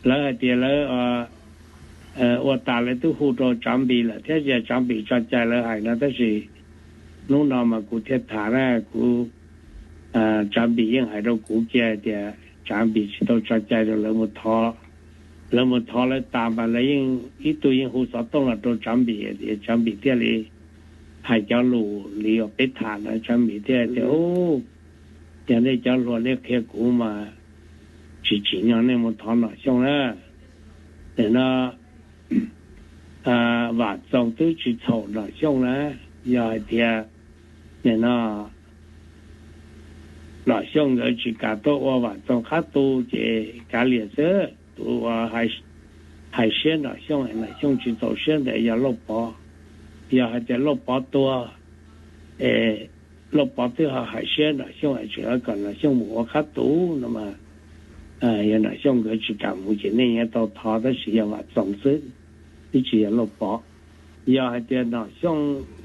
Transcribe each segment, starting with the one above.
lawv hais tias lawv ua tas lawv twb hu rau Tsav Npis lawm thiab, Tsav Npis tso cai lawv hais no, tab sis hnub no mas kuv thiaj tham na, kuv, Tsav Npis yeej hais rau kuv kiag tias Tsav Npis tsis tau tso cai rau lawv mus thov, lawv mus thov lawv tas mas lawv yeej ib tug yeej hu xov tooj los rau Tsav Npis, Tsav Npis thiaj li hais cov lus li uas peb tham no, Tsav Npis thiaj tias, Yog nej cov hluas nej qhia kuv mas tsis tsim nyog nej mus thov Nom Xyooj na. Nim no Vam Txoos twb tsis txhaum Nom Xyooj na, yog hais tias nim no Nom Xyooj nkawd tsis kam tuaj ua Vam Txoos qab tu ces kav liam xwb, tus uas hais siab Nom Xyooj, Nom Xyooj tsis txaus siab ntawd yog Lauj Pov. Yog hais tias Lauj Pov tuag es Lauj Pov twb ho hais siab Nom Xyooj es tseem kom Nom Xyooj mus ua qab tu no mas, yog Nom Xyooj nkawd tsis kam mus ces nej yuav tau thov, tab sis yog Vam Txoos xwb, twb tsis yog Lauj Pov. Yog hais tias Nom Xyooj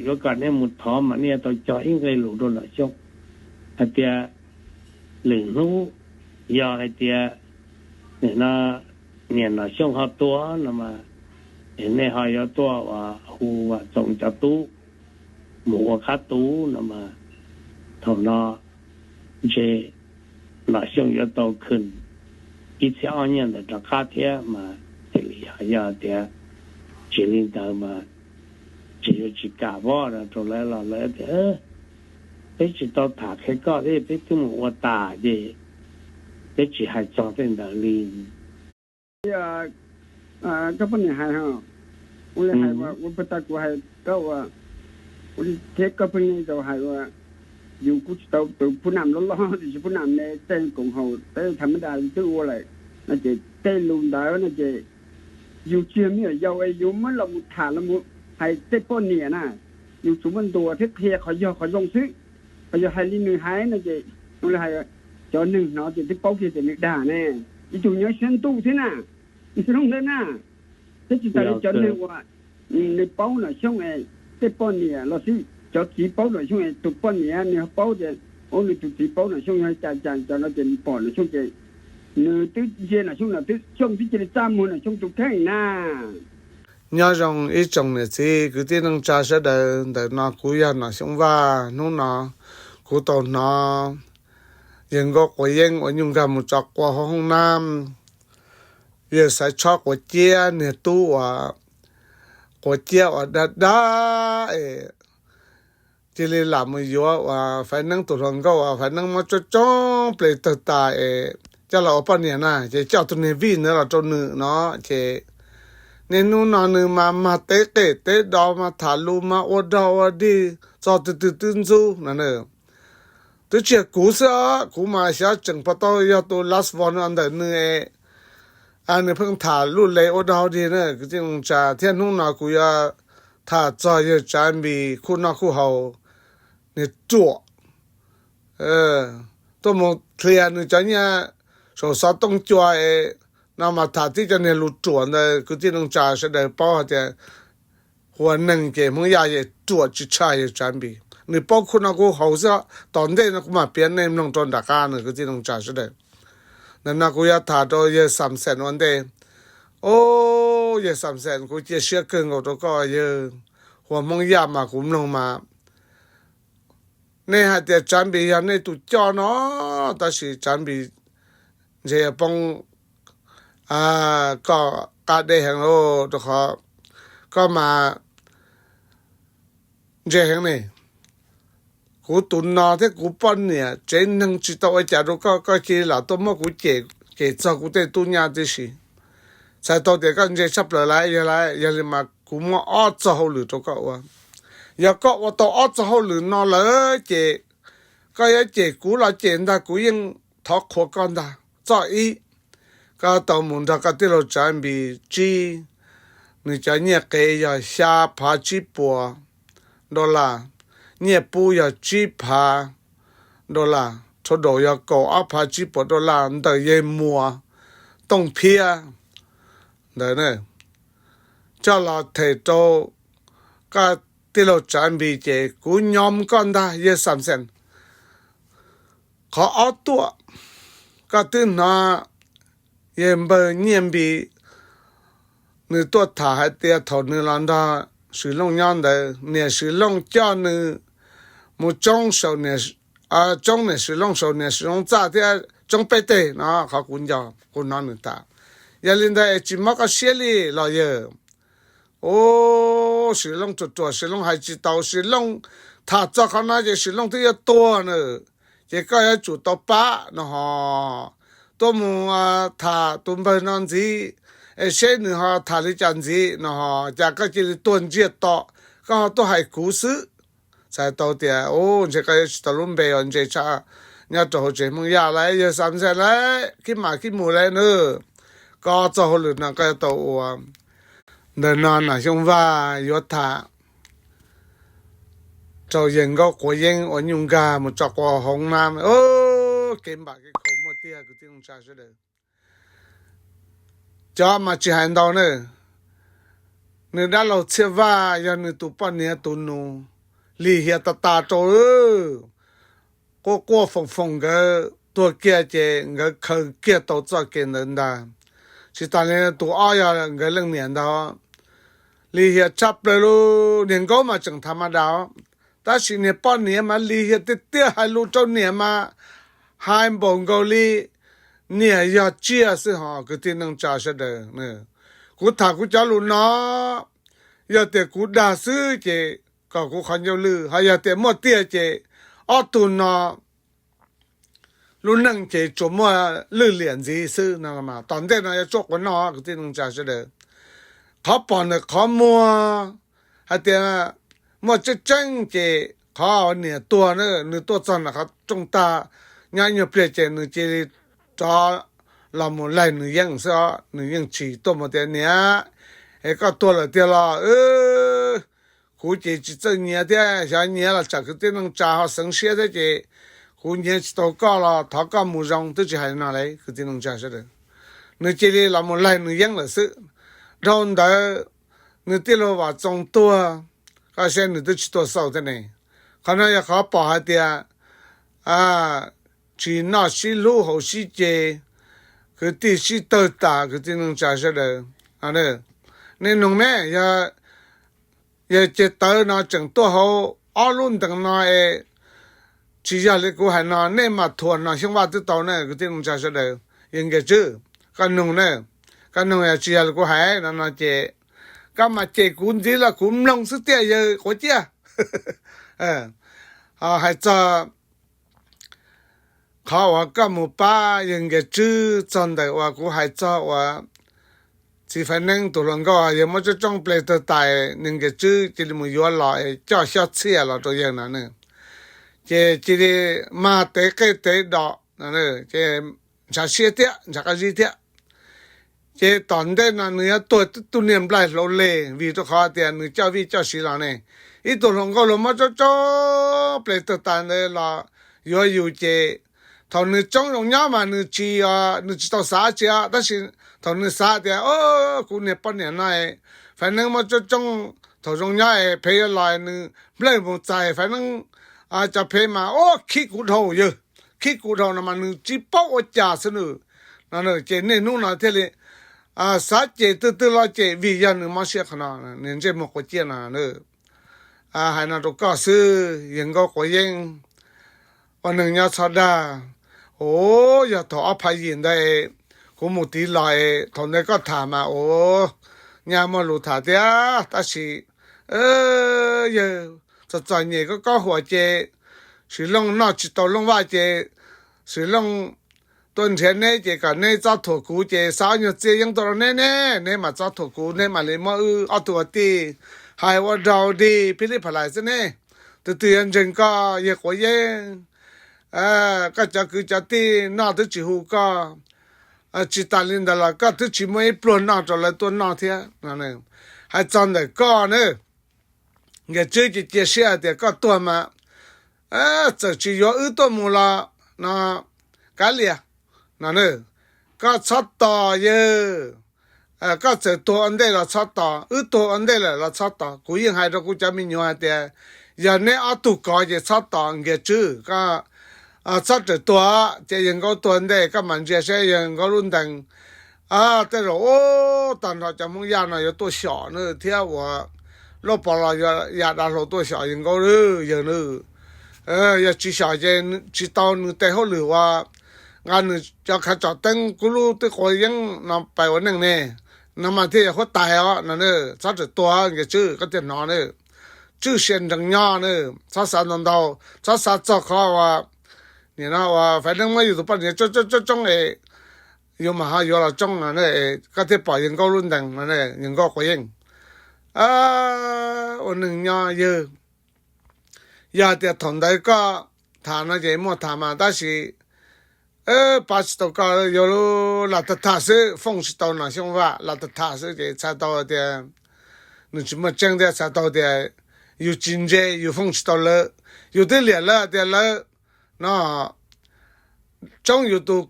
yuav kom nej mus thov mas nej yuav tau cog ib nqe lus rau Nom Xyooj hais tias lwm hnub yog hais tias nim no niam Nom Xyooj ho tuag no mas, nej ho yuav tuaj ua hu Vam Txoos cov tub mus ua qab tu no mas, thaum no ntshe Nom Xyooj yuav tau khwm ib txhiab ob nyiaj ntawd rov qab thiab mas, cia li yog tias tsis li ntawd mas tsis yuav tsis kam voj no rau lawv los lawv tias, Peb tsis tau tham qhia koj thiab, peb twb mus ua tas ces peb tsis hais txog tej ntawd li. Koj poj niam hais, ua li hais ua puag ta kuv hais koj ua, ua li thiab koj pheej niaj zaus hais ua, yus kuj tsis tau tus phub nam loj loj tiam sis phub nam me tej koom haum tej tham mab das twb ua lawm no ces tej lus ntawd no ces yus tsis yog me nyuam yaus es yus muab los mus tham los mus hais tej poj niam na, yus tsuas muaj ntuas thiab qhia qhov yog qhov zoo xwb. Qhov yog hais li nws hais no ces, ua li hais, cov neeg hnov ces twb paub kiag tias nws dag ne, ib tug nyob siab ntuj thiab na, nws xav loo ntawd na. Thiab tsis tas li cov neeg uas nws paub Nom Xyooj es tej poj niam los sis cov txiv paub Nom Xyooj es tus poj niam nws ho paub tias, ua nws tus txiv paub Nom Xyooj yog cas cas cov no ces nws pom Nom Xyooj ces nws twb ntsia Nom Xyooj no twb Xyooj twb cia li txaj muag Nom Xyooj tus kheej na. Nyob zoo ib tsoom niam txiv kwv tij neej tsa sawv daws, ntawm no kuv yog Nom Xyooj Vaj. Hnub no kuv tau hnov yawg Nkauj Quav Yeeb uas nyuj nkag mus tso quav hauv hoob nab, yawg Xaiv Tshob Quav Ciab niag tub uas quav ciab uas dag dag es cia li lam mus yuav uas Faiv Neeb tus hluas nkauj uas Faiv Neeb muab coob coob ples tawg tas es coj los ua poj niam na, ces coj tus niag vij ntawd los rau nws no ces niaj hnub no nws mas mag teb qej teb do mas tham lus mas ua dog ua dig txog twg twg twb ntxub no. Twb tsis yog kuv xwb os, kuv mas xyov tseem puas tau yog tus last one no ntawm nws, nws pheej tham lus le ua dog dig na kwv tij neej tsa. Thiab hnub no kuv yuav tham txog yawg Tsav Npis khuj noj khuj haus, niag ruam tuaj mus qhia nws cov nyiaj saum xov tooj cua es no mas tham tib cov niag lus ruam ntawd kwv tij neej tsa sawv daws paub hais tias ua neeg ces Hmoob Yaj ces ruam tsis tshaj yawg Tsav Npis. Nws paub khuj noj khuj haus xwb, tom ntej no kuv mam piav nej mloog rau nram qab no kwv tij neej tsa sawv daws. Ntawm no kuv yuav tham rau yawg Xam Xeem ua ntej. Au, yawg Xam Xeem, kuv cia siab kawg nkaus rau koj yawg. Ua Hmoob Yaj mas kuv mloog mas nej hais tias Tsav Npis yog nej tus coj no, tab sis Tsav Npis ntshe yuav poob koj qab deb heev lauj, rau qhov koj mas ntse heev ne. Kuv tus no thiab kuv poj niam tsev neeg tsis tau ua cas rau koj, koj cia li lam tuaj muab kuv cem, cem txog kuv tej tub nyab tib si. Txhais tau tias koj ntse tshaj plaws lawm, yog li mas kuv muab ob txoj hauj lwm rau koj ua. Yog koj ua tau ob txoj hauj lwm no lawm ces koj yuav cem kuv los cem ntag, kuv yeej thov qhuas koj ntag. Txoj ib, koj tau mus nrog koj tij laug Tsav Npis tsib, nws cov nyiaj qev yog xya phav tsib puas dollar, nyiaj pub yog tsib phav dollar, total yog kaum ob phav tsib puas dollar ntawm yawg Muas Tooj Phiab ntawd na, coj los them rau koj tij laug Tsav Npis ces kuv nyom koj ntag yawg Xam Xeem. Qhov ob tuaj, koj twb hnov yawg npawg Nyiaj Npis nws tuaj tham hais tias thaum nws los nrog Swm Looj nyob ntawd, niam Swm Looj coj nws mus tsoob saum niam, tsoob niam Swm Looj saum niam Swm Looj txaj thiab tsoob peb teg no, qhov kuv nco kuv hnov nws tham. Yog li ntawd es tsis mob koj siab li los yawg? Ub, Swm Looj ruam ruam, Swm Looj hais tsis tau, Swm Looj tham txog qhov no ces Swm Looj twb yuav tuag na. Ces koj yuav tsum tau pab no ho tuaj mus tham tus npawg no ntxiv, es seb nws ho tham li cas ntxiv no ho cas koj cia li tuag ntsiag to, koj ho tuaj hais kuv xwb. Txhais tau tias, ub, ntshe koj yuav tsis tau lub npe uas ntse tshaj nyob rau hauv tsev Hmoob Yaj lawm, yawg Xam Ntxhais lawm, khib mas khib mus lawm na. Koj txoj hauj lwm no koj yuav tau ua. Ntawm no Nam Xyooj Vaj yuav tham rau yawg Nkaub Quav Yeeb ua nyuj nkag mus tso qua hoob na. Kev npam kev khaum muaj tiag kwv tij neej tsa sawv daws. Cov mas tsis hais ntau na, nws dab laug Txhiaj Vaj yog nws tus poj niam tus nus lim hiam tas tas rau, quaj quaj foom foom nkawd tuag kiag ces nkawd khaws kiag tau txoj kev ntawd ntag. Tsis tas li tus ob yog nkawd leej niam ntag, lim hiam tshaj plaws lus. Niag Nkaub mas tseem tham mas daus, tab sis niag poj niam mas lim hiam tiag tiag, hais lus rau niam mas hais npaum nkaus li niam yog tsiaj xwb ho kwv tij neej tsa sawv daws. Kuv tham kuv cov lus no, yog tias kuv dag xwb ces kom kuv qhov ncauj lwj, ho yog tias muaj tiag ces ob tug no lub neej ces tsuas muaj lwj liam ntxiv xwb no. Tom ntej no yuav tsuab quav noj kwv tij neej tsa sawv daws. Qhov pom ntawm qhov muag hais tias muaj tseeb tseeb ces qhov niam tuag na, nws tuaj txog nram qhov rooj tag nyob ib nyuag pliag ces nws cia li rov los mus laig nws yeeb xwb os. Nws yeej tsis tuaj mus tias niam, es koj tuag lawm tiag los? Kuv ces tsis txawj nyiav thiab, xyov nyiav los tsam kwv tij neej tsa ho xeev siab thiab ces kuv nyiav tsis tau koj los thov koj mus zoo, twb tsis hais no li kwv tij neej tsa sawv daws. Nws cia li los mus laig nws yeeb lawm xwb. Dhau ntawd nws tij laug Vam Txoos tuag, koj saib nws twb tsis tuaj xauj thiab ne. Qhov no yog qhov pom hais tias tsis noj sib hlub haus sib ce, kwv tij sib tawg tas kwv tij neej tsa sawv daws. Nej noog me, yog yawg Ceg Tawv no tseem tuaj hauv ob lub ntees no es tsis yog li kuv hais no nej mam thuam Nom Xyooj Vaj twb tau na kwv tij neej tsa sawv daws. Yawg Nkias Tswb, koj noog na, koj noog yog tsis yog li kuv hais no no ces koj mam cem kuv ntxiv los kuv mloog xwb tiag yawg Quav Ciaj. Hais txog qhov uas koj mus pab yawg Nkias Tswb txog ntawm uas kuv hais txog uas txiv Faiv Neeb tus hluas nkauj yawg muab tsoob tsoob ple tawg tas, yawg Nkias Tswb cia li mus yuav los coj xyob txhiaj los rau yawg no na, ces cia li mag tev qej tev dos, ces ntshav siab thiab ntshav qab zib thiab. Ces tom ntej no nws yuav tuag tib tug niag nplaig hlauv leg vim rau qhov tias nws coj vij coj siv los ne. Ib tug hluas nkauj luag muab tsoob tsoob ple tawg tas ntawd los yuav yus ces thaum nws tsoob zoo nyob mas nws tsis, nws tsis tau xav tsi os, tab sis thaum nws xav tias, o, kuv niag poj niam no, Faiv Neeb muab tsoob tsoob thaum zoo nyob es phev yuav los, nws nplawg mus txais Faiv Neeb cov phev mas, o, khib kuv dhau yawg, khib kuv dhau no mas nws tsis paub ua cas xwb nws. No ces niaj hnub no thiaj li xav cem twg twg los cem vim yog nws mob siab qhov no, niag ntsej muag Quav Ciaj no. Hais no rau koj xwb yawg Nkauj Quav Yeeb, ua neeg nyob txhob dag. Ua yog thaum ob phav yim ntawd kuv mus tiv los es thaum ntawd koj tham mas ua nyab muaj lus tham tiag, tab sis yawg txom txom nyem kob kob huam ces Swm Looj noj tsis tau Looj Vaj ces Swm Looj tuaj nrhiav neb ces kom neb txob thuam kuv ces xa ob nyuag txiaj yeeb tuaj rau neb ne, neb mam txob thuam kuv, neb mam li muab wb ob tug ua tij hais ua rau dig phij lib pha lais xwb ne. Tus twg yuav ntseeg koj yawg Quav Yeeb? Koj cov kwv cov tij noj twb tsis hu koj, tsis tas li ntawd los koj twb tsis muaj ib pluag noj rau lawv tuaj noj thiab. Hais txog ntawm koj na, Nkias Tswb ces cia siab hais tias koj tuag mas txawm tsis yuav wb tuaj mus los no kav liam no. Koj txhob tos yawg, koj txawm tuag ua ntej los txhob tos, wb tuag ua ntej lawm los txhob tos. Kuv yeej hais rau kuv cov me nyuam hais tias yog neb ob tug kov ces txhob tos Nkias Tswb, koj txhob rawm tuag, ces yawg Nkaub tuag ntej koj mam ntsia saib yawg Nkaub lub ntees Tej zaum tag nrho cov Hmoob Yaj no yuav tuaj xyom na thiab ua Lauj Pov los yog yam dav hluas tuaj xyom yawg Nkauj, yawg na. Yog tsis xyom ces tsis tau nws tes hauj lwm uas nqa nws cov khav tsom teeb kub lub twb quav yeeb no pais ua neej ne, no mas thiaj yog huab tais os no. Txhob rawm tuag Nkias Tswb, koj thiaj hnov na. Tswj sia nrees nyob na, txhob xav ntau ntau, txhob xav txog qhov uas nim no uas Faiv Neeb muab yus tus poj niam tsoob tsoob tsoob es yus mam ho yuav los tsoob no, koj thiaj pom yawg Nkauj lub ntees no, yawg Nkauj quav yeeb. Ua neej nyob yawg, yog tias thaum ntawd koj tham no ces muaj tham mas tab sis pab tsis tau koj, yog lam tham tham xwb, fooj tsis tau Nom Xyooj Vaj, lam tham tham xwb ces txhais tau tias nws tsis muaj tseeb thiab txhais tau tias yus tsis ntse, yus fooj tsis tau lawv, yus twb liam lawv tias lawv no tsoob yus tus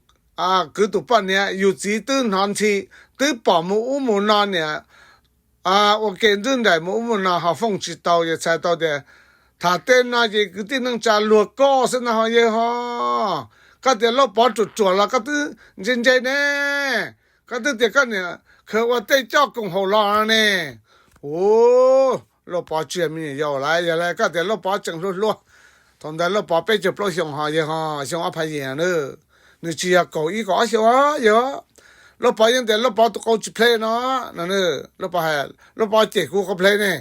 kwv tus poj niam, yus txiv twb hnov ntxhi, twb pom mus ub mus no niam ua ke nrwb nraim mus ub mus no ho fooj tsis tau, ces txhais tau tias tham tej no ces kwv tij neej tsa luag koj xwb ntag ho yawg ho. Koj tias Lauj Pov ruam ruam los koj twb ntse ntse ne, koj twb tias koj niam khawv ua tej coj koom haum los ne. Ub, Lauj Pov tsis yog me nyuam yaus lawm, yog li koj tias Lauj Pov tseem hluas hluas, thaum ntawd Lauj Pov peb caug plaub xyoo ho yawg ho, xyoo ob phav yim na, nws tsis yog kaum ib kaum ob xyoo yawg. Lauj Pov yeej tias Lauj Pov tus qau tsis plhe no, Lauj Pov hais Lauj Pov cem kuv qau plhe ne,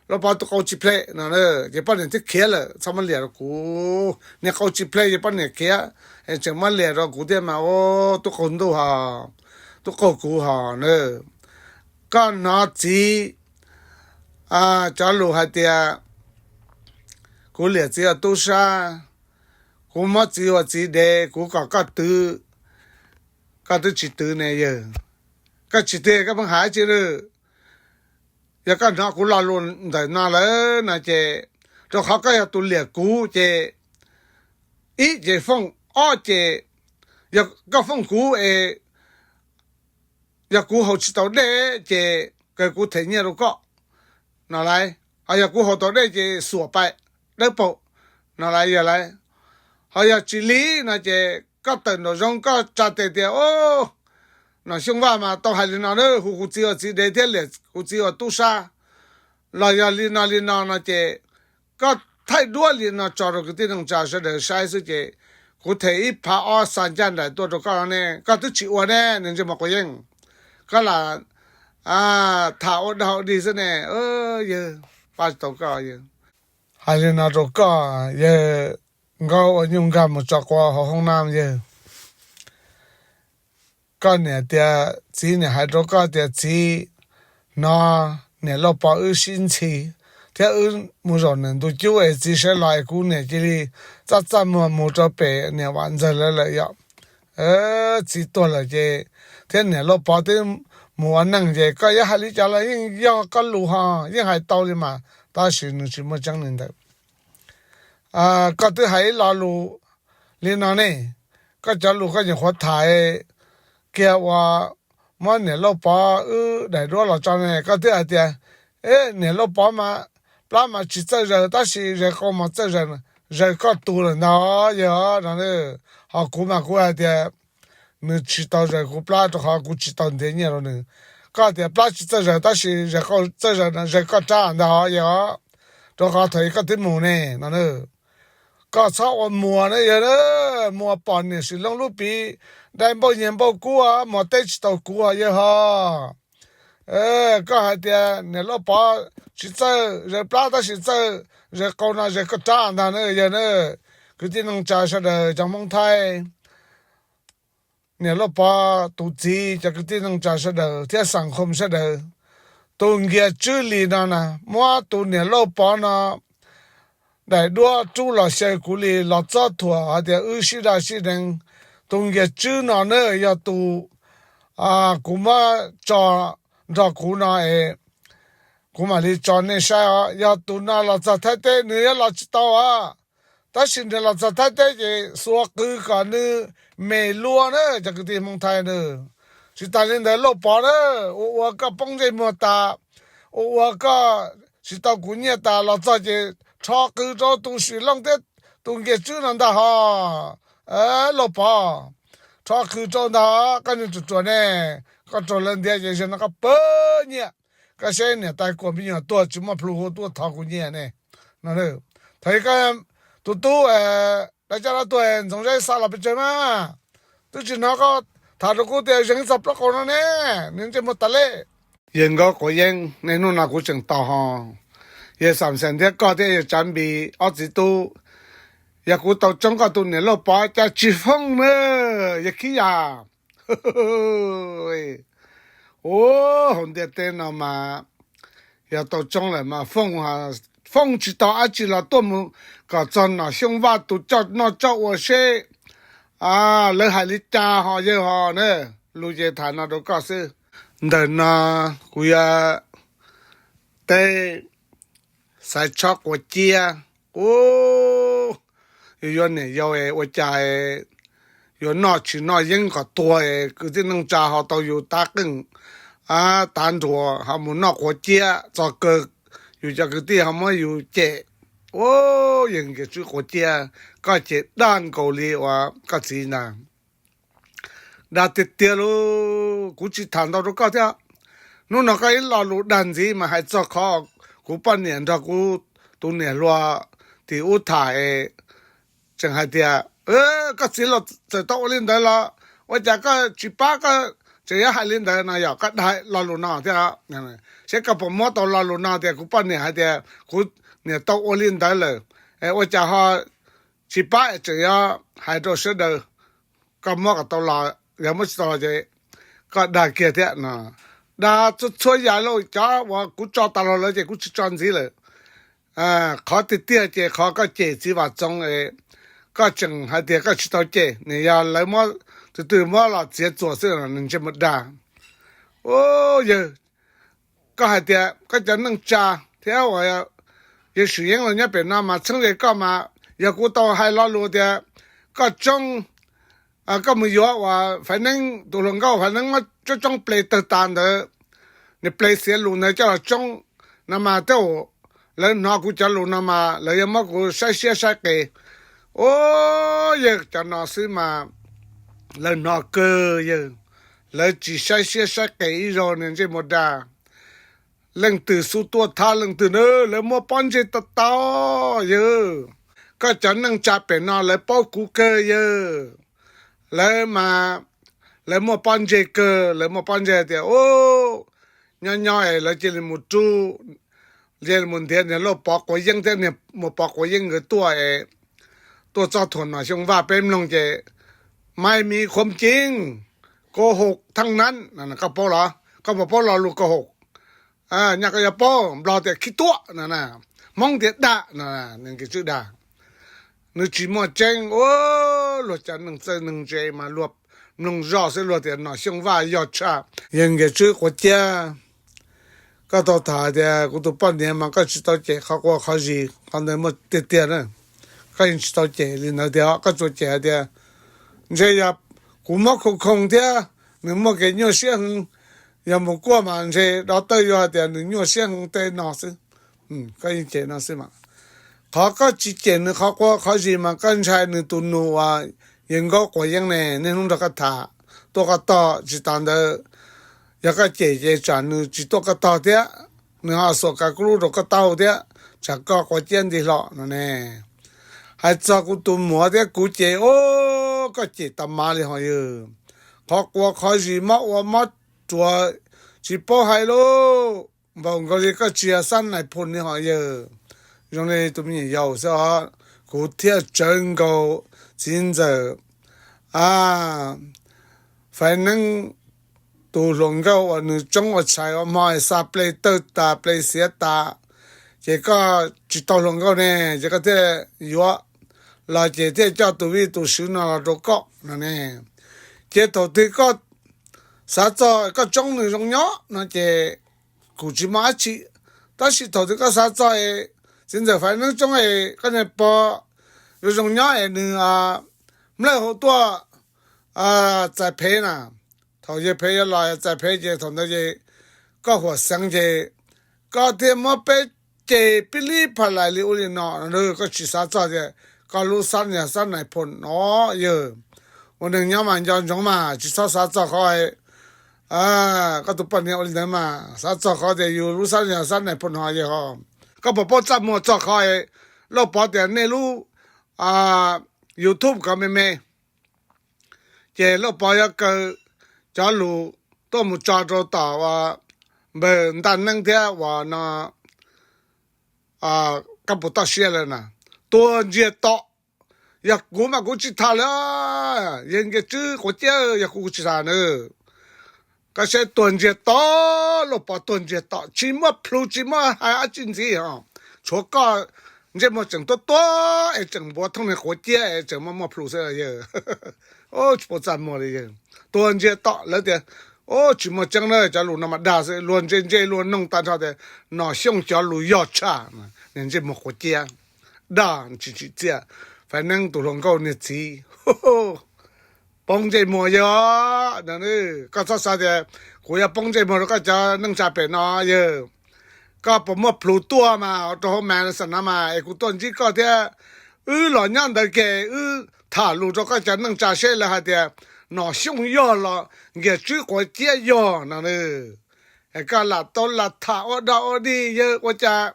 Lauj Pov tus qau tsis plhe no, ces poj niam thiaj khiav lawm, txhob muab liam rau kuv, niag qau tsis plhe ces poj niam khiav, tseem muab liam rau kuv thiab mas ua tub qaug ntuj ho, tub qaug kuv ho na. Koj hnov txiv, cov lus hais tias kuv liam txiv ua tub sab, kuv muab txiv ua txiv dev, kuv kom koj twv, koj twb tsis twv ne yawg. Koj tsis twv koj pheej hais tsi lawm. Yog koj hnov kuv lo lus ntawm no lawm no ces, rau qhov koj yog tus liam kuv ces, ib ces fooj, ob ces yog koj fooj kuv es, yog kuv haus tsis tau dej ces kawg kuv them nyiaj rau koj no lauj, ho yog kuv haus tau dej ces xuam pais dawb paug no lauj, yog lauj. Ho yog tsis li no ces koj tawm nraum zoov koj tsa tes tias, o, Nom Xyooj Vaj mas tau hais li no na, hu kuv txiv ua txiv dev thiab liam kuv txiv ua tub sab los yog li no li no no ces koj thaij duab li no tso rau kwv tij neej tsa sawv daws saib xwb ces kuv them ib phav ob xa ncaj nraim tuaj rau koj ne, koj twb tsis ua ne, niag ntsej muag quav yeeb. Koj lam tham ua dog ua dig xwb ne, yawg, pab tsis tau koj yawg. Hais li no rau koj, yawg Nkauj ua nyuj nkag mus tso quav hauv hoob nab yawg. Koj niam tias, txiv niam hais rau koj tias txiv hnov niam Lauj Pov wb sib ntxhi thiab wb mus zaum nws ntu cub es txiv sawv los es kuv niam cia li txaj txaj muag mus rau pem niam Vam Ntxawg lawv lawm yom. Txiv tuag lawm ces thiab niam Lauj Pov twb mus ua neej ces koj yuav hais li cas los yeej yog koj lus ho, yeej hais tau li mas, tab sis nws tsis muaj tseeb li ntawd. Koj twb hais ib lo lus li no ne, koj cov lus koj nyuam qhuav tham kiag uas muab niam Lauj Pov wb daim duab los tso ne, koj twb hais tias, e, niam Lauj Pov mas plab mas tsis txawj zaws tab sis zaws qau mas txawj zaws, zaws koj tus lawm ntag yawg no. Ho kuv mas kuv hais tias nws tsis tau zaws kuv plab rau qhov kuv tsis tau ntiav nyiaj rau nws. Koj tias plab tsis txawj zaws tab sis zaws qau txawj zaws no zaws koj rab ntag yawg, rau qhov thaum koj twb mus ne no. Koj txhob ua muas na yawg, muas pom niam Sim Loob lub piv dai npauj nyiag npauj kub, muas teb tsis tau kuv yawg ho. Koj hais tias niam Lauj Pov tsis txawj zaws plab tab sis txawj zaws qau no zaws koj rab ntag na yawg na. Kwv tij neej tsa sawv daws cov Hmoob Thaib, niam Lauj Pov tus txiv cov kwv tij neej tsa sawv daws thiab xam khom sawv daws, tus Nkias Tswb Lis no na muab tus niam Lauj Pov no daim duab rub los xyaw kuv li los txob thuam hais tias wb sib daj sib deev. Tus Nkias Tswb no na yog tus kuv muab tso nrog kuv no es kuv mam li tso nej saib os. Yog tus no los txog Thaib teb nws yuav los tsis tau os, tab sis nws los txog Thaib teb ces xuav qw kom nws me luaj na cov kwv tij Hmoob Thaib na. Tsis tas li ntawd Lauj Pov na, ua ua koj poob ntsej muag tas, ua ua koj tsis tau kuv nyiaj tas los txog ces rho qw rau tus Sim Looj thiab tus Nkias Tswb no ntag ho. Lauj Pov, rho qhws rau ntag, koj niag ruam ruam ne, koj raug lawv ntiav ces zaum no koj pab nyiaj, koj saib niam tais kuam me nyuam tuag tsis muaj plhu hu tuaj thov kuv nyiaj ne. No, thaum koj tus tub dab caj dab tuag Ntxoov Zeb xa los pes tsawg mas, twb tsis hnov koj tham rau kuv tias zeeg ib txog plaub qaum no ne, niag ntsej muag tas li. Yawg Nkauj Quav Yeeb, niaj hnub no kuv tseem tau ho, yawg Xam Xeem thiab koj thiab yawg Tsav Npis ob txiv tub, yog kuv tau tsoob koj tus niam Lauj Pov cas tsis fooj na, yawg Khib Yaj. Ua hauv ntiaj teb no mas yog tau tsoob lawm mas fooj, fooj tsis tau dab tsi los tuaj mus kom txog Nom Xyooj Vaj tus coj noj coj ua seb lawv hais li cas ho yawg ho na. Lus ces tham no rau koj xwb. Ntawm no kuv yuav teb Xaiv Tshob Quav Ciab. Ub, yus yuav niam yau es ua cas yuav noj tsis noj yeeb kom tuag es kwv tij neej tsa ho tau yus tav qeej tav nruas ho mus noj quav ciab txog kawg, yus cov kwv tij ho muab yus cem. Ub, yawg Nkias Tswb Quav Ciab, koj ces dag nkaus li uas koj txiv ntag. Dag tiag tiag lauj, kuv tsis tham ntau rau koj thiab. Hnub no koj ib lo lus dag ntxiv mas hais txog qhov kuv poj niam nrog kuv tus niam hluas tim ub tham es tseem hais tias koj txiv los txawm tau ua li ntawd los ua cas koj tsis pab koj tseem yuav hais li ntawd no, yog koj dag lo lus no thiab. Seb koj puas muab tau lo lus no tias kuv poj niam hais tias kuv niam tau ua li ntawd lawm, ua cas ho tsis pab tseem yuav hais rau sawv daws. Koj muab kom tau los, yog muab tsis tau los ces koj dag kiag thiab no. Dag txhua txhua yam lauj, cov uas kuv tso tas los lawm ces kuv tsis tso ntxiv lawm. Qhov tiag tiag ces qhov koj cem txiv Vam Txoov es koj tseem hais tias koj tsis tau cem, nws yog lawv muab, tus twg muab los txiav txuas xwb, nws ntsej muag dag. Ub, yawg, koj hais tias koj cov neej tsa thiab uas yawg Swm Yeeb los nyob pem no mas txheeb ze koj mas, yog kuv tau hais lo lus tias koj tsoob, koj mus yuav uas Faiv Neeb, tus hluas nkauj Faiv Neeb muab tsoob tsoob ple tawg tas ntawd, nws ple xiav lus ntawd coj los tsoob no mas tej zaum lawv hnov kuv cov lus no mas lawv yuav muab kuv saib siab saib qis. Ub, yawg, cov no xwb mas lawv hnov kawg yawg, lawv tsis saib siab saib qis ib zaug, nws ntsej muag dag. Leej twg xub tuaj thab leej twg na, lawv muaj pob ntseg tau tau yawg. Koj cov neej tsa pem no lawv paub kuv kawg yawg. Lawv mas, lawv muaj pob ntseg kawg, lawv muaj pob ntseg tias ub, nyob nyob es lawv cia li mus rub, cia li mus ntiav niag Lauj Pov Quav Yeeb thiab niag Muas Pov Quav Yeeb nkawd tuaj es tuaj txog thaum Nom Xyooj Vaj peb mloog ces, maiv miv khuam ceev, koj haum thaj nab, koj paub los? Koj puas paub lo lus koj haum? Nyaj koj yuav paub, Nplog tias khib tuab no, Hmoob tias dag no, Nkias Tswb dag. Nws tsis muaj tseeb ua, luag cov neeg txawj neeg ntse mas luag mloog zoj xwb luag tias Nom Xyooj Vaj yog tshaj. Yawg Nkias Tswb Quav Ciab, koj tau tham tias kuv tus poj niam mas koj tsis tau cem qhov quav qhov zis, qhov ntawd muaj tiag tiag na. Koj yeej tsis tau cem li ntawd tiag, koj tsuas cem hais tias ntshe yog kuv mob khoo khoo thiab nws muaj kev nyuaj siab heev, yog mus kuaj mas ntshe dov tawj yuav hais tias nws nyuaj siab heev tej no xwb. Koj yeej cem no xwb mas. Qhov koj tsis cem nws qhov quav qhov zis mas koj ntshai nws tus nus uas Yawg Nkaub Quav Yeeb ne, niaj hnub nrog koj tham, tuaj koj tog, tsis tas ntawd yog koj cem ces tsam nws tsis tuaj koj tog thiab, nws ho xuas kav kub lub rau koj taub hau thiab, tsam koj quav ciab nti hlo no ne. Hais txog kuv tus muam thiab kuv ces, o, koj cem tas mas li ho yawg. Qhov quav qhov zis mob ua mob ruas tsis paub hais lauj. Npaum nkaus li koj tsis yog xab nais phoo li ho yawg. Zoo li tus me nyuam yaus xwb os. Kuv thiaj tsawv nkaus txiv ntxawm Faiv Neeb tus hluas nkauj uas nws tsoob ua tshais ua hmo xa ple tawg tas ple xiav tas, ces koj tsis tau hluas nkauj ne, ces koj thiaj yuav los ces thiaj coj tus vij tus sw no los rau koj no ne. Ces thaum twg koj xav txog koj tsoob nws zoo nyob no ces kuv tsis muaj dab tsi, tab sis thaum twg koj xav txog txiv ntxawm Faiv Neeb tsoob es koj niag pog zoo zoo nyob es nws nplawg hau tuaj txais phev na, thaum yawg phev yuav los txais phev ces thaum ntawd ces koj huam xeev ces koj thiaj muab peb cem pib lib phaj lais li ub li no, koj tsis xav txog tias koj lub xab niag xab nais phoo no yawg. Ua neeg nyob mas nco ntsoov mas tsis txhob xav txog qhov koj tus poj niam ua li ntawd mas xav txog qhov tias yus lub xab, xab nais phoo no yog ho. Koj puas paub txaj muag txog qhov Lauj Pov tias nej lub YouTube ko me me, ces Lauj Pov yuav kaw cov lus tuaj mus tso rau tom uas npawg Ntaj Neeb thiab uas no Kab Puas Toj Siab lawm na. Tuag ntsiag to. Yog kuv mas kuv tsis tham lawm, yawg Nkias Tswb Quav Ciab, yog kuv kuv tsis tham na. Koj saib tuag ntsiag to, Lauj Pov tuag ntsiag to, tsis muaj plhus tsis muaj hais dab tsi ntxiv os. Tshuav koj ntsej muag tseem tuab tuab es tseem npuav thooj niag Quav Ciab es tseem muaj muaj plhus xwb yawg. Tsis paub txaj muag li yawg. Tuag ntsiag to lawv tias, tsis muaj tseeb na, cov lus no mas dag xwb, luag ntse ntse luag noog tag nrho tias Nom Xyooj cov lus yog tshaj, niag ntsej muag Quav Ciab. Dag tsis tsim txiaj, Faiv Neeb tus hluas nkauj niag txiv. Poob ntsej muag yawg. Koj txhob xav tias kuv yuav poob ntsej muag rau koj cov neej tsa pem no yawg. Koj puas muaj plhus tuaj mas rau hauv mas xav no mas es kuv tuaj ntsib koj thiab. Wb los nyob ntawd ces wb tham lus rau koj cov neej tsa seb lawv hais tias Nom Xyooj yog los Nkias Tswb Quav Ciab yog no. Es koj lam tau lam tham ua dog ua dig yawg ua cas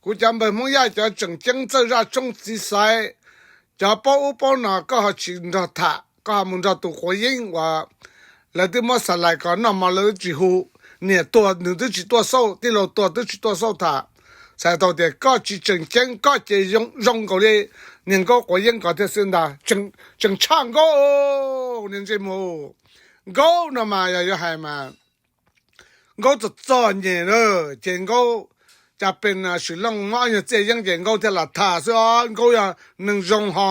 kuv cov npawg Hmoob Yaj cov tseem ceeb txawj zaj tshoob txiv xaiv, cov paub ub paub no koj ho tsis nrog tham, koj ho mus nrog tus Quav Yeeb uas lawv twb muab xa lais kom noj mov lawv twb tsis hu, niam tuag nws twb tsis tuaj xauj, tij laug tuag twb tsis tuaj xauj tham. Txhais tau tias koj tsis tseem ceeb, koj ces zoo nkaus li niag Nkauj Quav Yeeb ko thiab xwb ntag. Tseem tshaj Nkauj, niag ntsej muag. Nkauj no mas yog yuav hais mas Nkauj txom txom nyem na, ces Nkauj cas pes swm looj muab ob nyuag txiaj yeeb ces Nkauj thiaj lam tham xwb os. Nkauj yog neeg zoo ho,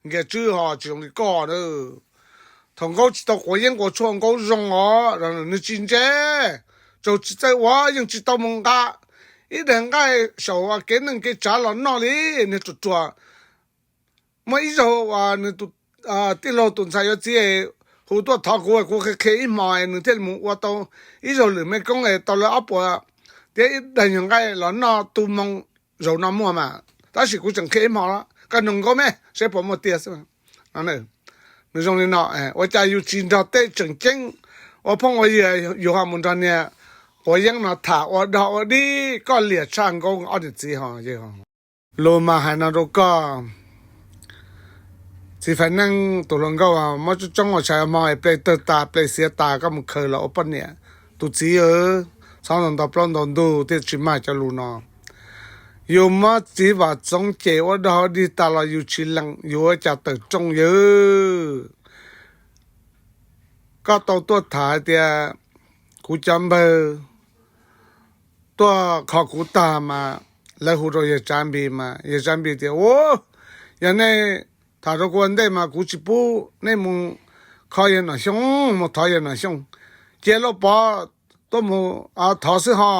Nkias Tswb ho tsis zoo li koj na. Thaum Nkauj tsis tau Quav Yeeb ua tshuaj Nkauj zoo os, nws tsis ntse, tsaug tsis txawj ua yeej tsis tau mus nqa ib daig nqaij saum kev neej kev tsav los noj li. Niag ruam ruam, muaj ib zaug uas nws tij laug tus ntxhais yuav txiv hu tuaj thov kuv, kuv qhia qhia ib hmo nws thiaj li mus ua tau ib zaug lwm me koob es tau lawv ob puas thiab ib daig nyuag nqaij los noj tu moo zaum no muaj mas. Tab sis kuv tseem qhia ib hmo los koj noog Nkauj me seb puas muaj tiag xwb. Nws zoo li no, ua cas yus tsis nrog tej tseem ceeb ua phooj ua ywg yus ho mus nrog niag Quav Yeeb no tham ua dog ua dig, koj liam tshaj Nkauj ob niam txiv ho. Lus mas hais no rau koj, txiv Faiv Neeb tus hluas nkauj, muab tsoob tsoob ua tshais hmo es ple tawg tas ple xiav tas koj mus khaws los ua poj niam. Tus txiv, txhob ntaus plaub ntaus ntug thiaj tsis mag cov lus no. Yus muab txiv Vam Txoov cem ua dog ua dig tas los yus tsis lees, yus ua cas tawm rooj yawg. Koj tau tuaj tham hais tias kuv cov npawg tuaj kho kuv tag mas lawv hu rau yawg Tsav Npis mas yawg Tsav Npis tias, u, yog nej tham rau kuv ua ntej mas kuv tsis pub nej mus kho yawg Nom Xyooj, mus thov yawg Nom Xyooj. Cia Lauj Pov tuaj mus thov xwb ho.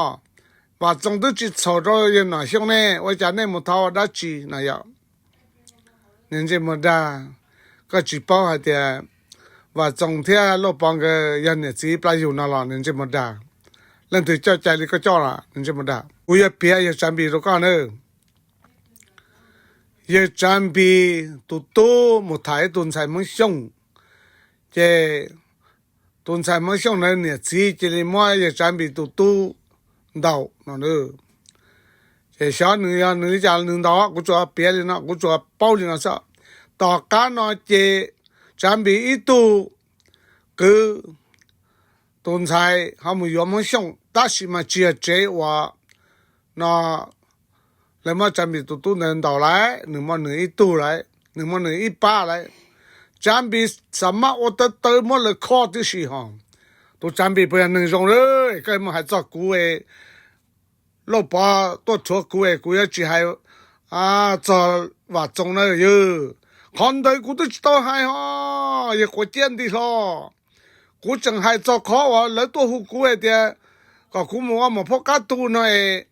Vam Txoov twb tsis txhaum rau yawg Nom Xyooj ne, ua cas nej mus thov ua dab tsi no yom? Niag ntsej muag dag, koj tsis paub hais tias Vam Txoos thiab Lauj Pov nkawd yog niam txiv plab yug no los niag ntsej muag dag? Leej twg coj cai li koj coj los niag ntsej muag dag? Kuv yuav piav yawg Tsav Npis rau koj na. Yawg Tsav Npis tus tub mus tham ib tug ntxhais Hmoob Xyooj, ces tus ntxhais Hmoob Xyooj ntawd niam txiv cia li muab yawg Tsav Npis tus tub ntaus no. Ces xyov nws yog nws li cas nws ntaus, kuv tsuas piav li no, kuv tsuas paub li no xwb. Tom qab no ces Tsav Npis ib tug kwv tus ntxhais ho mus yuav Hmoob Xyooj, tab sis mas tsis yog tsev uas no lawv muab Tsav Npis tus tub ntawd ntaus lawm, nws muaj nws ib tug lawm, nws muaj nws ib pab lawm. Tsav Npis xam maj ua tawv tawv muab lawv kho tib si ho. Tus Tsav Npis puas yog neeg zoo lawm? Koj mus hais txog kuv, Lauj Pov tuaj rhuav kuv es kuv yuav tsis hais txog Vam Txoos na yawg. Qhov ntawd kuv twb tsis tau hais ho, yawg Quav Ciab nti hlo. Kuv tseem hais txog qhov uas lawv tuaj hu kuv hais tias kom kuv mus ua mos phauj qab tu no es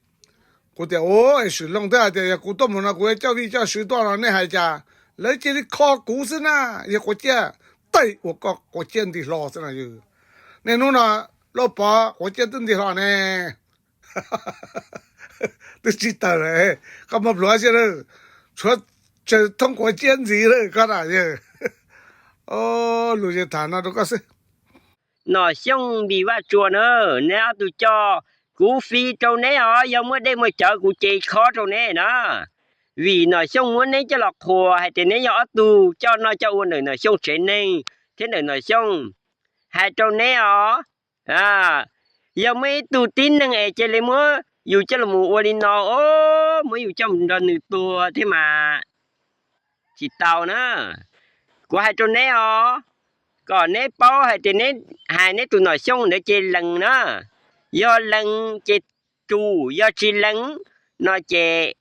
kuv tias, u, es swm looj thiab hais tias yog kuv tuaj mus no kuv yuav coj vij coj sw tuaj no nej hais cas? Lawv cia li kho kuv xwb na, yawg Quav Ciab, tej uas koj Quav Ciab nti hlo xwb na yawg. Niaj hnub no Lauj Pov Quav Ciab twb nti hlo ne. Twb tsis tawm lawm, koj muaj plhus dab tsi lawm? Tshuav tsawg thoob Quav Ciab ntxiv lawm koj na yawg. Lus yawg tham no rau koj xwb. Nom Xyooj Npis Vaj Tsua na, neb ob tug coj kuv fi rau neb os, yog muaj dej muaj cawv kuv cev khob rau neb na. Vim Nom Xyooj muab neb coj los qhuas hais tias neb yog ob tug coj noj coj ua ntawm Nom Xyooj tsev neeg thiab ntawm Nom Xyooj. Hais rau neb os, yog muaj ib tug tib neeg es cia li muab yus coj los mus ua li no, muab yus coj mus nrog nws tuag thiab mas tsis tau na. Kuv hais rau neb os, kom neb paub hais tias neb hais neb tus Nom Xyooj ntawd ces lees na. Yog lees ces tsum, yog tsis lees no ces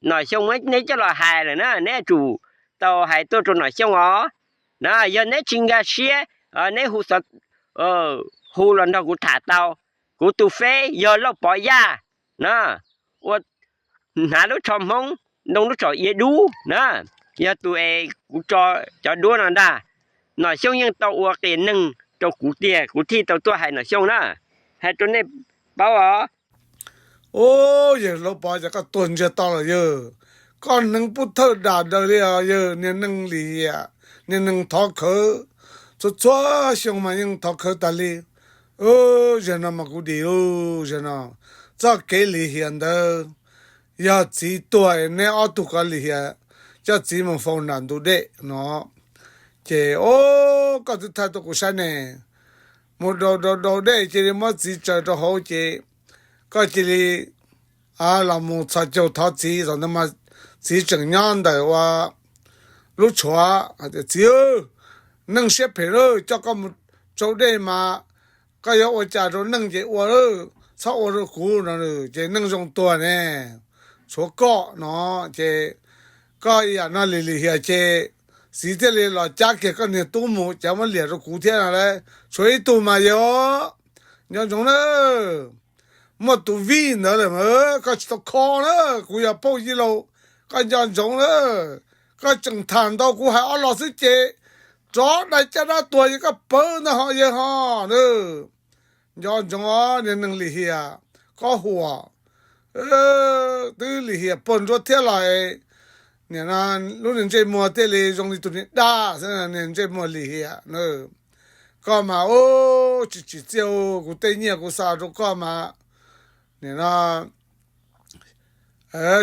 Nom Xyooj muab neb coj los hais lawm na, neb tsum tau hais tuaj rau Nom Xyooj os. Na yog neb tsis nkag siab, neb hu xov, hu los nrog kuv tham tau. Kuv tus feb yog Lauj Pov Yaj na, ua hnav lub tsho Hmoob, ntoo lub tsho iav dub na, yog tus es kuv tso cov duab no ntag. Nom Xyooj yeej tau ua qias neeg rau kuv tiag, kuv thiaj tau tuaj hais Nom Xyooj na. Hais rau nej paub os. Ub, yawg Lauj Pov, cas koj tuag ntsiag to lawm yawg? Koj neeg pub thawj dam daws li os yawg, niag neeg lim hiam, niag neeg thov khawv, txhua txhua xyoo mas yeej thov khawv tas li. Zaum no mas kuv dim lauj, zaum no txoj kev lim hiam ntawd, yog txiv tuag neb ob tug kov lim hiam, coj txiv mus faus nram ntug dej no, ces o, koj twb thaij tuaj kuv saib ne, mus daus daus daus dej cia li muab txiv tsaws rau hauv ces koj cia li los mus txhos caug thov txiv, thaum ntawd mas txiv tseem nyob ntawm ua lub tshuav hais tias, Txiv, neeg siab phem lawm, coj koj mus tsau dej mas koj yuav ua cas rau neeg ces ua, txhob ua rau kuv no. Ces neeg zoo tuag ne, tshuav koj no, ces koj ib yam no lim lim hiam ces txiv thiaj li los cab kiag koj niag tub mus, cas muab liam rau kuv thiab no lauj. Tshuav ib tug mas yog, nco ntsoov na, muaj tus vij ntawd lawm mas koj tsis tau kho na. Kuv yog Phooj Ywg Lauj, koj nco ntsoov na. Koj tseem tham ntau, kuv hais ob los xwb ces rov dai caj dab tuag ces koj pawv ntag ho yawg ho na. Nco ntsoov os, niag neeg lim hiam, koj huam, twb lim hiam puag nruab thiab los, nim no lub niag ntsej muag thiaj li zoo li tus niag dab xwb, niag ntsej muag lim hiam na. Koj mas ub, tsis tsim txiaj, kuv tej nyiaj kuv xa rau koj mas nim no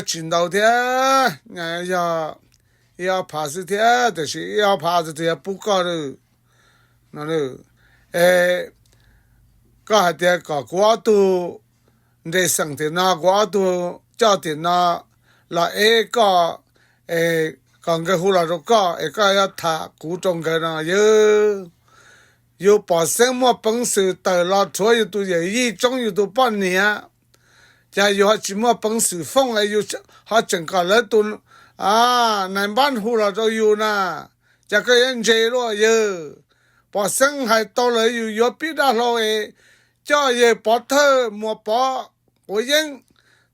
tsis ntau thiab, yog ib ob phav xwb thiab, tiam sis ib ob phav tus twg yuav pub koj lawm no. Es koj hais tias kom kuv ob tug nres xeem tim no, kuv ob tug coj tim no los eb koj, es kom nkawd hu los rau koj es koj yuav tham kuv rau nkawd no yawg. Yus pom xeeb muaj peev xwm tawm los rhuav yus tus yawm yij, tsoob yus tus poj niam, cas yus ho tsis muaj peev xwm fooj es yus ho tseem kom lawv tus nais npab hu los rau yus na, cas koj yuav ntse luaj yawg? Pom xeeb hais tau lawm yus yuav pib dab hlau es coj yawg Pov Thawj, Muas Pov, Quav Yeeb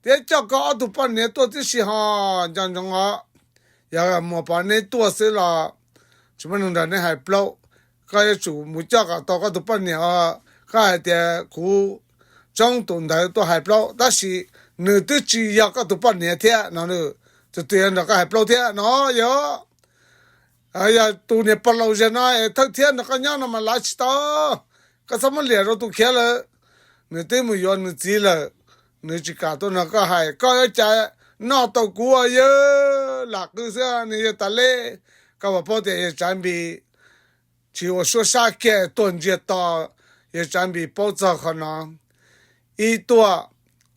thiab coj koj ob tug poj niam tuaj tib si ho. Nco ntsoov os, yog Muas Pov neb tuaj xwb los tsis muaj neeg nrog neb hais plaub. Koj yuav tsum mus coj kom tau koj tus poj niam os. Koj hais tias kuv tsoob tus ntawd tuaj hais plaub, tab sis nws twb tsis yog koj tus poj niam thiab no, tus twg yuav nrog koj hais plaub thiab no yog? Yog tus niag pog laus zag no es thawj thiab nrog koj nyob no mas lav tsis tau. Koj txhob muab liam rau tus khiav lawm. Nws twb mus yuav nws txiv lawm, nws tsis kam tuaj nrog koj hais, koj yuav cas noj tau kuv yawg? Lam qw xwb, nws yawg tas lej. Koj puas paub tias yawg Tsav Npis tsis ua suab sab kiag tuag ntsiag to? Yawg Tsav Npis paub txog qhov no. Ib tuaj,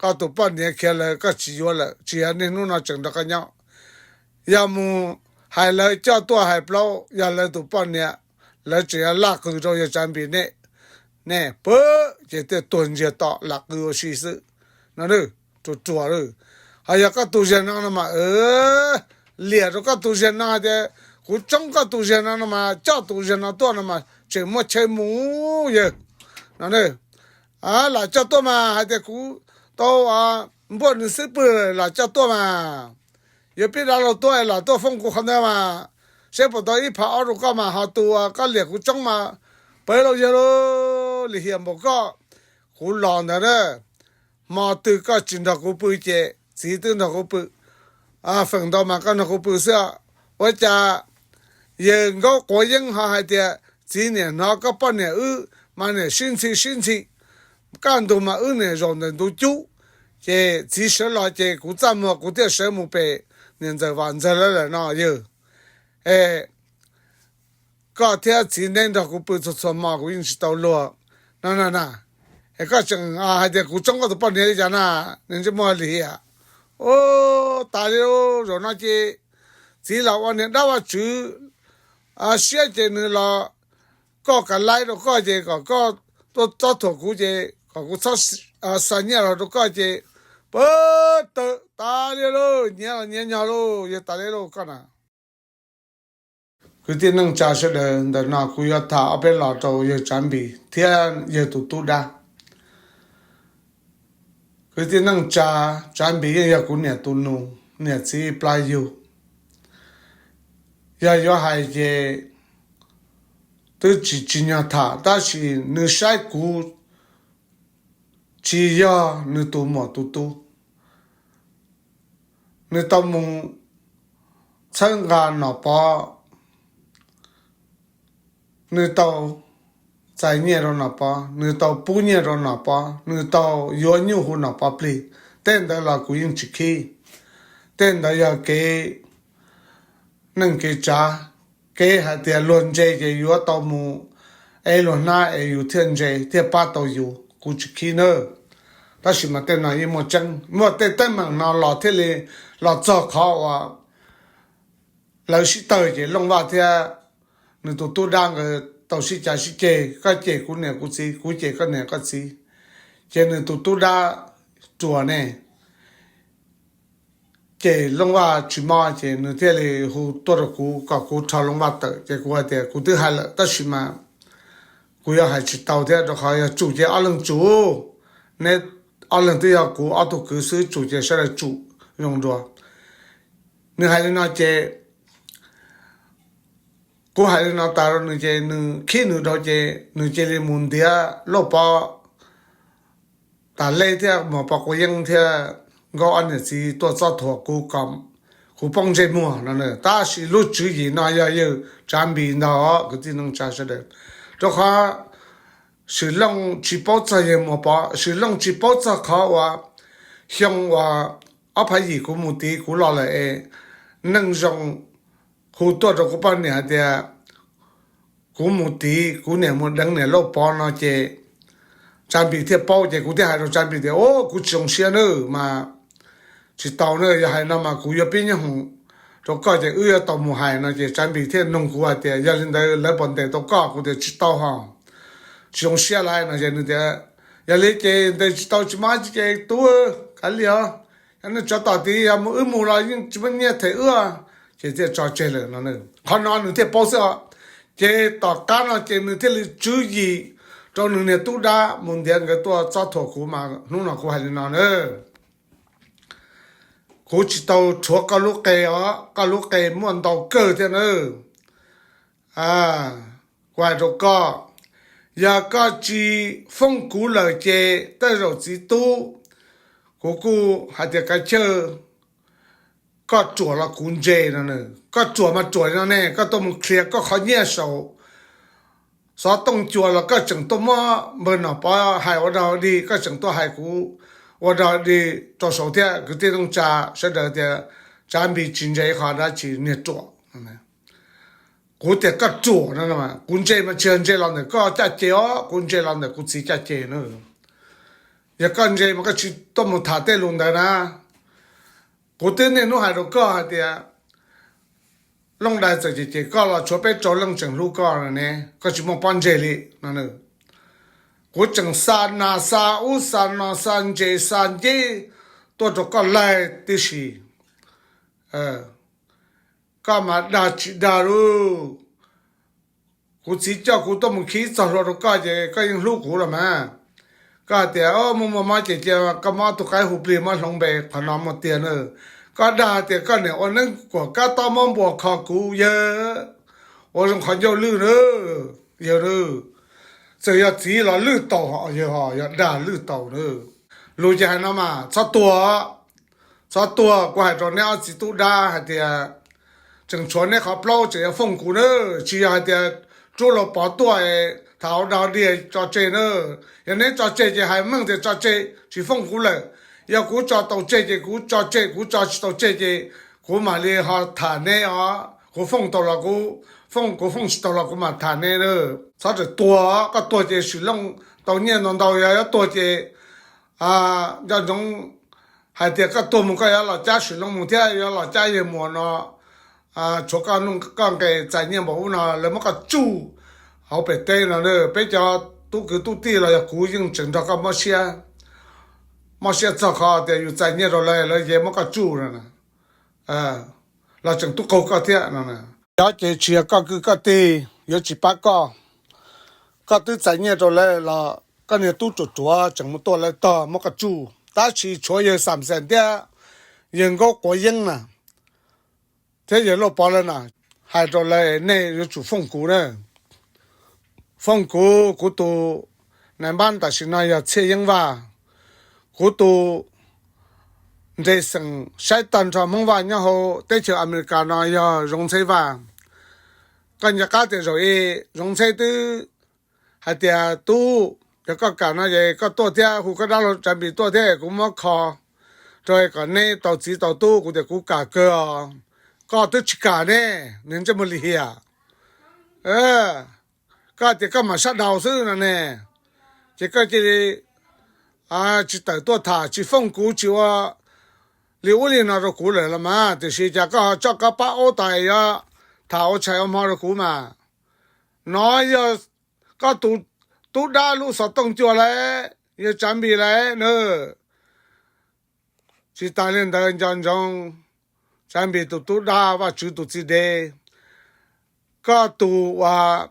koj tus poj niam khiav lawm, koj tsis yuav lawm, tsis yog niaj hnub no tseem nrog koj nyob. Yog mus hais lawv coj tuaj hais plaub, yog lawv tus poj niam, lawv tseem yuav laj qws rau yawg Tsav Npis nej, nej pab ces thiaj tuag ntsiag to, lam qw ua si xwb no. Ruam ruam lawm. Ho yog koj tus zag no no mas, liam rau koj tus zag no hais tias kuv tsoob koj tus zag no no mas, coj tus zag no tuaj no mas tseem muaj chaw mus yawg no. Lam coj tuaj mas, hais tias kuv tau npuaj nws xub pwg, lam coj tuaj mas. Yuav pib dab laug tuaj es lam tuaj foob kuv qhov ntawd mas, seb puas tau ib phav ob rau koj mas, ho tus koj liam kuv tsoob mas, pawg laus yawg, lim hiam npaum koj. Kuv los ntawd na, hmo twg koj tsis nrog kuv pw ces txiv twb nrog kuv pw. Feem ntau mas koj nrog kuv pw xwb. Ua cas Yawg Nkauj Quav Yeeb ho hais tias, txiv niam hnov koj poj niam wb mas niam sib ntxhi sib ntxhi, kaj ntug mas wb niam zaum ntawm ntug cub, ces txiv sawv los ces kuv txaj muag kuv thiaj sawv mus pem niam ntxawm Vam Ntxawg lawv lawm no yawg. Es koj thiab txiv neb nrog kuv pw txhua txhua hmo kuv yeej tsis tau luag no na. Es koj tseem hais tias kuv tsoob koj tus poj niam li cas na, niag ntsej muag lim hiam. Ub, tas li lauj, zaum no ces txiv los ua niag dab vaj tswv siab ces nws los koj kav laib rau koj ces kom koj tuaj txob thuam kuv ces kom kuv txhob xa nyiaj los rau koj ces pab tawm tas li lauj, nyiav los nyiav nyog lauj, yawg tas li lauj koj na. Kwv tij neej tsa sawv daws, ntawm no kuv yuav tham ob peb los rau yawg Tsav Npis thiab yawg tus tub dab. Kwv tij neej tsa, Tsav Npis yeej yog kuv niam tus nus, niam txiv plab yug. Yog yuav hais ces twb tsis tsim nyog tham, tab sis nws saib kuv tsis yog nws tus muam tus tub. Nws tau mus txhawb nqa Nom Pov, nws tau txais nyiaj rau Nom Pov, nws tau pub nyiaj rau Nom Pov, nws tau yuav nyuj hu Nom Pov plig. Tej ntawd los kuv yeej tsis khib. Tej ntawd yog kev neej kev tsav, kev hais tias luag ntse ces yuav tau mus ev luag hnab es yus thiaj ntse thiaj pab tau yus, kuv tsis khib nawb. Tab sis mas tej no yeej muaj tseeb, muaj tej teeb meem no los thiaj li los txog qhov uas lawv sib tawg ces Looj Vaj thiab nws tus tub dab nkawd tau sib cav sib ceg, koj cem kuv niam kuv txiv, kuv cem koj niam koj txiv. Ces nws tus tub dab ruam ne, ces Looj Vaj tsis mob ces nws thiaj li hu tuaj rau kuv kom kuv rho Looj Vaj tawm, ces kuv hais tias kuv twb hais lawm tab sis mas kuv yuav hais tsis tau thiab, rau qhov yog tsum ces ob leeg tsum, neb ob leeg twb yog kuv ob tug kwv xwb, tsum ces sawv daws tsum zoo dua. Nws hais li no ces kuv hais li no tas rau nws ces nws khib nws dhau ces nws cia li mus ntiav Lauj Pov Tam Lej thiab Muas Pov Quav Yeeb thiab Nkauj ob niam txiv tuaj txob thuam kuv kom kuv poob ntsej muag no. Tab sis lub tswv yim no yog yawg Tsav Npis ntag, kwv tij neej tsa sawv daws. Rau qhov Swm Looj tsis paub txog yawg Muas Pov, Swm Looj tsis paub txog qhov uas xyoo uas ob phav yim kuv mus tiv kuv los lawm es Neej Zoo hu tuaj rau kuv poj niam hais tias kuv mus tiv kuv niam mus deev niam Lauj Pov no ces Tsav Npis thiaj paub ces kuv thiaj hais rau Tsav Npis tias, Au, kuv tsis zoo siab nawb mas tsis tau na, yog hais no mas kuv yuav pib nyob hoom rau koj ces wb yuav tau mus hais no ces Tsav Npis thiaj noog kuv hais tias, Yog li ntawd lawv puas ntes tau koj? Kuv tias, Tsis tau hos, tsis zoo siab lawm no ces nws tias, Yog li ces ntes tsis tau tsis muaj dab tsi ces tub kav liam, yog nej tsov tom tid yog mus wb mus los yeej tsis muaj nyiaj them wb, ces thiaj tso tseg lawm no. Qhov no nws thiaj paub xwb os. Ces tom qab no ces nws thiaj li tswv yim rau nws niag tub dab mus ntiav nkawd tuaj txob thuam kuv mas hnub no kuv hais li no na, kuv tsis tau rhuav koj lub qe os, koj lub qe muaj ntau kawg thiab na. Kuv hais rau koj, yog koj tsis foob kuv lawm ces tej zaum txiv tub, kuv kuj hais tias kav chawj, koj ruam los kuv ntse no. Koj ruam mas ruam li no ne, koj tuaj mus qhia koj qhov nyiaj saum xov tooj cua los koj tseem tuaj muab npawg Nom Pov hais ua dog dig, koj tseem tuaj hais kuv ua dog dig rau saud thiab. Kwv tij neej tsa sawv daws tias Tsav Npis tsis ntse qhov dab tsi, niag ruam. Kuv tias koj ruam no, kuv ntse mas tsis yog ntse los ntawm koj caj ces os, kuv ntse los ntawm kuv txiv caj ces na. Yog koj ntse mas koj tsis tuaj mus tham tej lus ntawd na. Kuv twb niaj hnub hais rau koj hais tias Looj Dais txawm cem cem koj los tshuav peb rau leej tseem hlub koj ne, koj tsis muaj pob ntseg li no. Kuv tseem xa nas xa ub xa no xa ntses xa nceb tuaj rau koj laig tib si. Koj mas dag tsis dag lauj. Kuv txiv coj kuv tuaj mus khib txog hlua rau koj ces koj yeej hlub kuv los mas. Koj hais tias muaj muaj mob ces cia koj muab tus qaib hu plig muab hloov npe, qhov no muaj tiag na. Koj dag tias koj niam ua neeb kuam kab tob muab npua kho kuv yawg, ua zoo qhov ncauj lwj na, yawg na. Txawm yog txiv los lwj taus, yawg ho yog dag lwj taus na. Lus ces hais no mas txhob tuag, txhob tuag. Kuv hais rau neb ob txiv tub dab hais tias tseem tshuav neb qhov plaub tseem yuav fooj kuv na. Tsis yog hais tias rub los pov tuaj, thaum ua dog dig tso tseg na. Yog neb tso tseg ces hais meej tias tso tseg tsis fooj kuv lawm. Yog kuv tso tau tseg ces kuv tso tseg, kuv tso tsis tau tseg ces kuv mam li ho tham neb os. Kuv fooj tau los kuv fooj, kuv fooj tsis tau los kuv mam tham neb na. Txhob rawm tuag, koj tuag ces Swm Looj tau nyiaj ntau ntau, yog yuav tuag ces nco ntsoov hais tias koj tuag mus koj yuav los cab Swm Looj mus thiab yuav los cab yawg Muas no tshuav koj nqes txais nyiaj npaum ub no lawv muab koj tsuj hauv pem teb no. Peb cov tub kwv tub tij los yog kuv yeej tseem nrog koj mob siab, mob siab txog qhov tias yus txais nyiaj rau lawv, lawv yeej muab koj tsuj no, los tseem tub qaug koj thiab no. Cov ces tsis yog koj kwv koj tij, yuav tsis pab koj. Koj twb txais nyiaj rau lawv los koj niag tub ruam ruam tseem mus tuaj lawv tog muab koj tsuj. Tab sis tshuav yawg Xam Xees thiab yawg Nkaub Quav Yeeb na, thiab yawg Lauj Pov lawv na, hais rau lawv nej yuav tsum fooj kuv na. Fooj kuv, kuv tus nais npab tam sim no yog Txhiaj Yeeb Vaj, kuv tus nres xeem saib tag nrho Hmoob Vaj nyob hauv teb chaws Amelikas no yog Zoov Ntxheb Vaj. Koj nco qab tias zaum ib Zoov Ntxheb twb hais tias tub, yog koj kam no ces koj tuaj thiab hu koj dab laug Tsav Npis tuaj thiab kuv muab kho rau kom neb tau txiv tau tub. Kuv tias kuv kam kawg os. Koj twb tsis kam ne, niag ntsej muag lim hiam. Koj tias koj mam sab daus xwb no ne, ces koj cia li tsis tawm tuaj tham, tsis fooj kuv, tsis ua li ub li no rau kuv lawm los mas. Tiam sis cas koj ho tso koj pab aub tais yuav tham ua tshais ua hmo rau kuv mas. No yog koj tus tub dab lub xov tooj cua lawm, yog Tsav Npis lawm na. Tsis tas li ntawd nco ntsoov, Tsav Npis tus tub dab, Vajtswv tus txiv dev, koj tus uas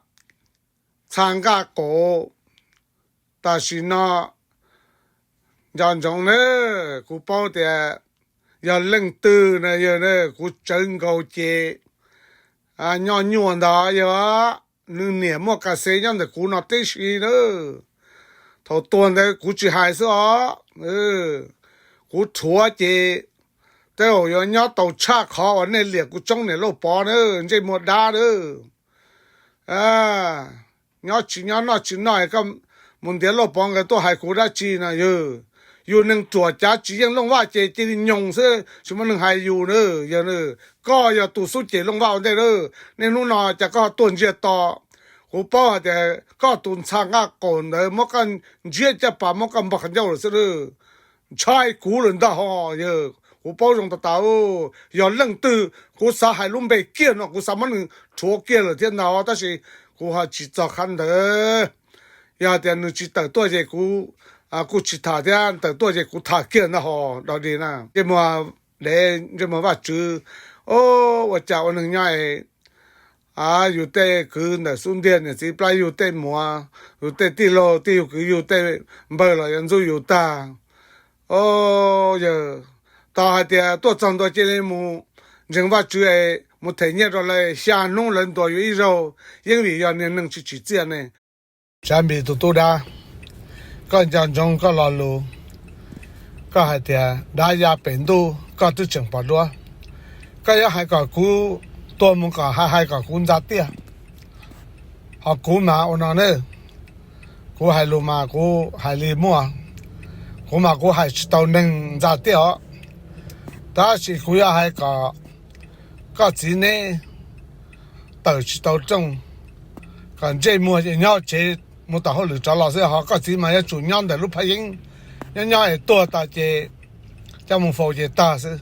txha nqaj qaum tam sim no nco ntsoov na, kuv paub tias yog leej twg na yog, kuv tsawv nkaus ces nyob nyuaj ntag yog. Nws niam muaj kas xev nyob ntawm kuv no tib si na. Thaum tuag ntawd kuv tsis hais xwb os. Kuv rhuav ces tej zaum yuav nyob tau tshaj qhov uas nej liam kuv tsoob niam Lauj Pov na, ntsej muag dab na. Nyob tsis nyob noj tsis noj, koj mus ntiav Lauj Pov nkawd tuaj hais kuv dab tsi no yog? Yus neeg ruam cav tsis yeej Looj Vaj ces cia li nyoos xwb, tsis muaj neeg hais yus na. Yog koj yog tus xub cem Looj Vaj ua ntej na, niaj hnub no cas koj tuaj ntsiag to? Kuv paub hais tias koj tus ntxhais nqaj qaum ntawd muab koj ntsiab caj pas muab koj npog qhov ncauj lawm xwb na. Ntshai kuv lawm ntag ho yog. Kuv paub zoo tas tas, yog leej twg kuv xav hais lub npe kiag no kuv xav muab nws rhuav kiag lawm thiab ntag, tab sis kuv ho tsis txog qhov ntawd. Yog hais tias nws tsis tawm tuaj ces kuv kuj tsis tham thiab, tawm tuaj ces kuv tham kiag ntag ho. Dog dig na, ntsej muag dev, ntsej muag Vajtswv, ua cas ua neeg nyob es yus tej kwv ntawm xub ntiag niam txiv plab yug tej muam, yus tej tij laug tij yug kwv yug tej npawg los yuav ntxub yus tag. Yog tau hais tias tuaj txog ntua cia li mus ntseeg Vajtswv es mus them nyiaj rau lawv, xya hnub lawv ntuas yus ib zaug, yeej vim yog niag neeg tsis tsim txiaj ne. Tsav Npis tus tub dab, koj nco ntsoov koj lo lus, koj hais tias dab ya pem ntuj koj twb tseem pom duab. Koj yuav hais kom kuv tuag mus kom hais hais kom kuv ntxa tiaj. Ho kuv mas ua no ne, kuv hais lus mas kuv hais li muaj, kuv mas kuv hais tsis tau neeg ntxa tiaj os. Tab sis kuv yuav hais kom koj txiv neb tawm tsis tau rooj, kom ntsej muag nyob tsev mus tom hauj lwm rov los xwb, ho koj txiv mas yuav tsum nyob ntawm lub phaj yeeb, nyob nyob es tuag tas ces coj mus faus ces tag xwb.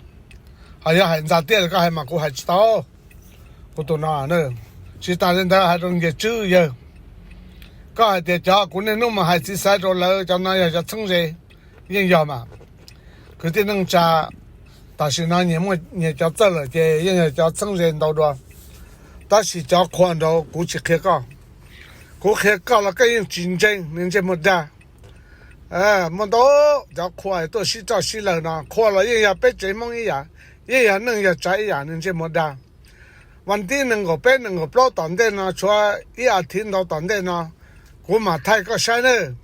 Ho yog hais ntxa tiaj li koj hais mas kuv hais tsis tau. Kuv tus no, tsis tas li ntawd hais rau Nkias Tswb yawg, koj hais tias cov kuv niaj hnub mus hais txiv xaiv rau lawv cov no yog cov txheeb ze, yeej yog mas. Kwv tij neej tsa tam sim no nyias muaj nyias cov txawj lawm ces yeej yog cov txheeb ze ntau dua. Tab sis cov qhua nraud kuv tsis qhia koj. Kuv qhia koj los koj yeej tsis ntseeg, niag ntsej muag dag. Muaj ntau cov qhua tuaj sib roj sib lawg no, qhua los yeej yog peb tsev Hmoob ib yam, yeej yog neej yog tsav ib yam, niag ntsej muag dag. Vas thib nees nkaum peb nees nkaum plaub tom ntej no, tshuav ib as thiv ntau tom ntej no, kuv mam thaij koj saib nawb.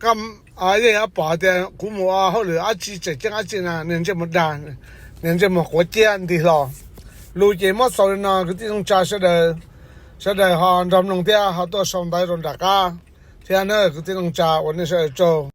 Koj yeej yuav pom tias kuv mus ua hauj lwm dab tsi tseem ceeb dab tsi na, niag ntsej muag dag, niag ntsej muag quav ciab nti hlo. Lus ces muab xaus li no kwv tij neej tsa sawv daws, sawv daws ho nrog mloog thiab ho tuaj sau ntawv rau nram qab thiab na kwv tij neej tsa, ua nej sawv daws tsaug.